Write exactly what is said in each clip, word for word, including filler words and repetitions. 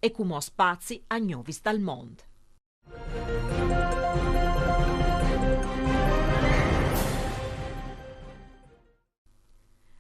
E cumò spazi a gnovis dal mont.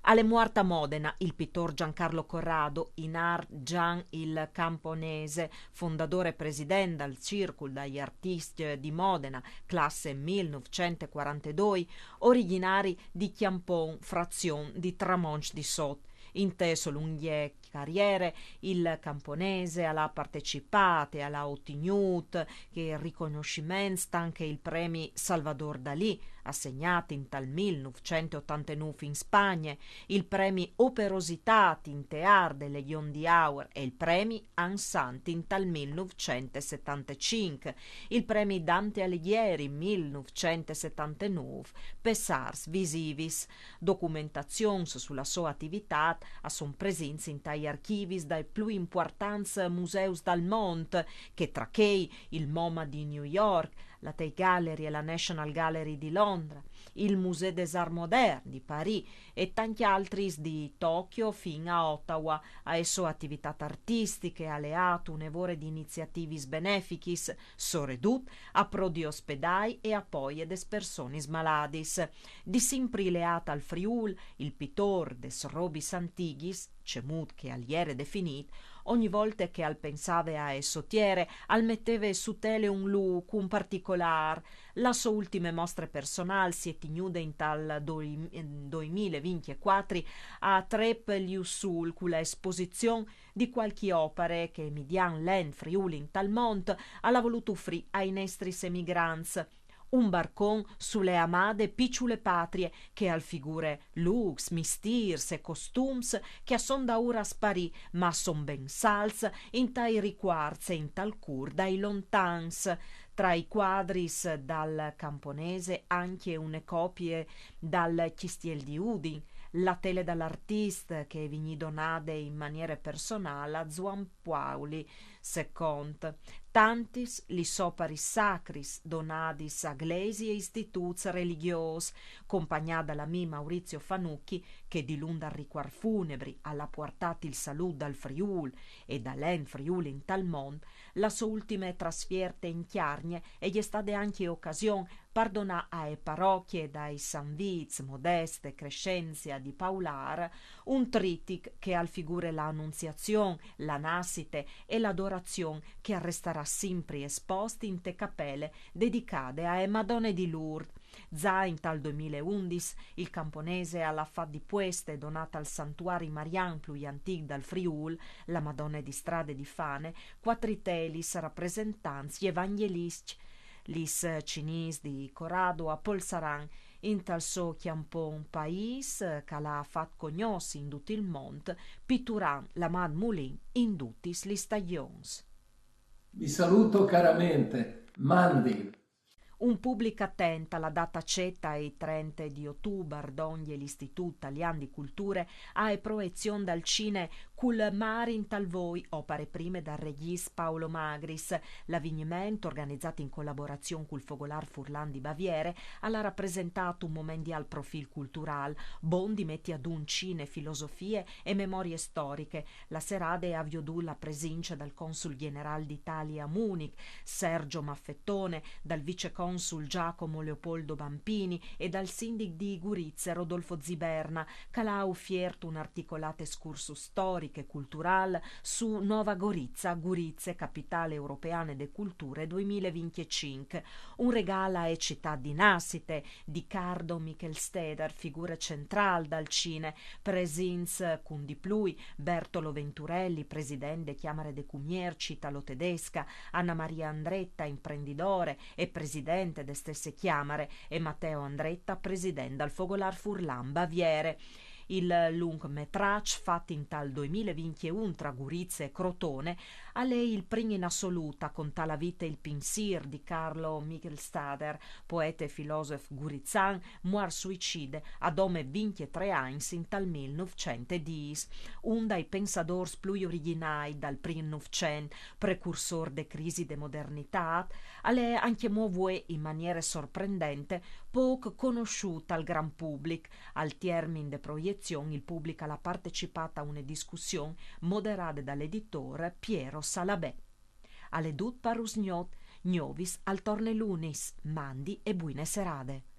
Al è muart a Modena il pitor Giancarlo Corrado, in art Gian il Camponese, fondador e president dal Circul dai Artists di Modena, classe mil nûfcent e cuarantedoi, origjinari di Cjampon, frazion di Tramonç di Sot. Inte sô lungje cariere, il Camponese al à partecipât e al à otignût chei ricognossiment, tant che il premi Salvador Dalì, assegnât intal mil nûfcent e otantenûf in Spagne, il premi Operositât inte art de Legion di Aur e il premi Ansant intal mil nûfcent e setantecinc, il premi Dante Alighieri mil nûfcent e setantenûf, pes arts visivis. Documentazions su la sô ativitât a son presints intai archivis dai plui impuartants museus dal mont, che tra chei il MoMA di New York, la Tate Gallery e la National Gallery di Londra, il Musée des Arts Modernes di Parì e tancj altris di Tokyo fin a Ottawa. A sô ativitât artistiche al à leât une vore di iniziativis benefichis, soredut a pro di ospedâi e a poie des personis maladis. Di simpri leât al Friûl, il pitor des robis antighis, cemût che al jere definît, ogni volte che al pensave ae sô tiere, al meteve su tele un lûc, un particolâr. La sô ultime mostre personâl si è tignude intal doi-, doi mil e vincjecuatri a Trep Liussûl cu la esposizion di cualchi opare che, midiant l'En Friûl intal mont, al à volût ufrî ai nestris emigrants. Un barcon su le amade piçule patrie, che al figure lûcs, mistîrs e costums che a son daûr a sparî, ma a son ben salts intai ricuarts e intal cûr dai lontans. Tra i cuadris dal Camponese ancje une copie dal Cjistiel di Udin, la tele dal artist che e vignì donade in maniere personâl a Zuan Pauli secont. Tantis lis oparis sacris donadis a glesie e istituts religjôs, compagnât dal amì Maurizio Fanucchi, che dilunc dal ricuart funebri al à puartât il salût dal Friûl e dal En Friûl intal mont, la sô ultime trasfierte in Cjargne e je stade ancje ocasion par donâ ae parochie dai San Vîts, Modeste, Crescenzia di Paulâr, un tritic che al figure la Anunziazion, la Nassite e l'Adorazion, che al restarà simpri espost inte capele dedicade ae Madone di Lourdes. Za intal doi mil e undis il Camponese al à fat di pueste, donât al santuari marian plui antîc dal Friûl, la Madone di Strade di Fane, cuatri telis rapresentants evangjelists. Lis cinîs di Corrado a polsaran intal so cjampon paîs, che al à fat cognossi in dut il mont, piturant la mât mulin in dutis lis stagjons. Vi saluto caramente, mandi. Un public atent a la date cjate, i trente di Otubar, dongje l'Istitut Talian di Culture ae proezion dal cine Cul mâr intal voi, opare prime dal regjist Paolo Magris. L'avigniment, organizât in colaborazion cul Fogolâr Furlan di Baviere, al à rapresentât un moment di alt profîl culturâl, bon di meti adun cine, filosofie e memorie storiche. La serade e à viodût la presince dal consul gjenerâl di Italie a Munic, Sergio Maffettone, dal viceconsul Giacomo Leopoldo Bampini e dal sindic di Gurize Rodolfo Ziberna, che al à ufiert un articolât escursus storic e culturâl su Nova Goriza, Gurize, capitale europeane de culture doi mil e vincjecinc. Un regâl ae citât di nassite di Cardo Michelsteder, figure centrâl dal cine, presints cun di plui Bertolo Venturelli, president de Cjamare de Cumierç italo-tedesca, Anna Maria Andretta, imprendidore e presidente de stesse Cjamare, e Matteo Andretta, president dal Fogolâr Furlan Baviere. Il lunc metraç, fat intal doi mil e vincjeun tra Gurize e Crotone, al è il prin in assolût a contâ la vite e il pinsîr di Carlo Michelstader, poete e filosof gurizan, muart suicide a dome vincjetrê agns intal mil nûfcent e dîs. Un dai pensadôrs plui origjinâi dal prin Nûfcent, precursôr de crisi de modernitât, al è ancjemò vuê in maniere sorprendente pôc conossût al gran public. Al tiermin de proiezion il public al à partecipât a une discussion moderade dal editor Piero Salabè. Al è dut par usgnot, gnovis al torne lunis, mandi e buine serade.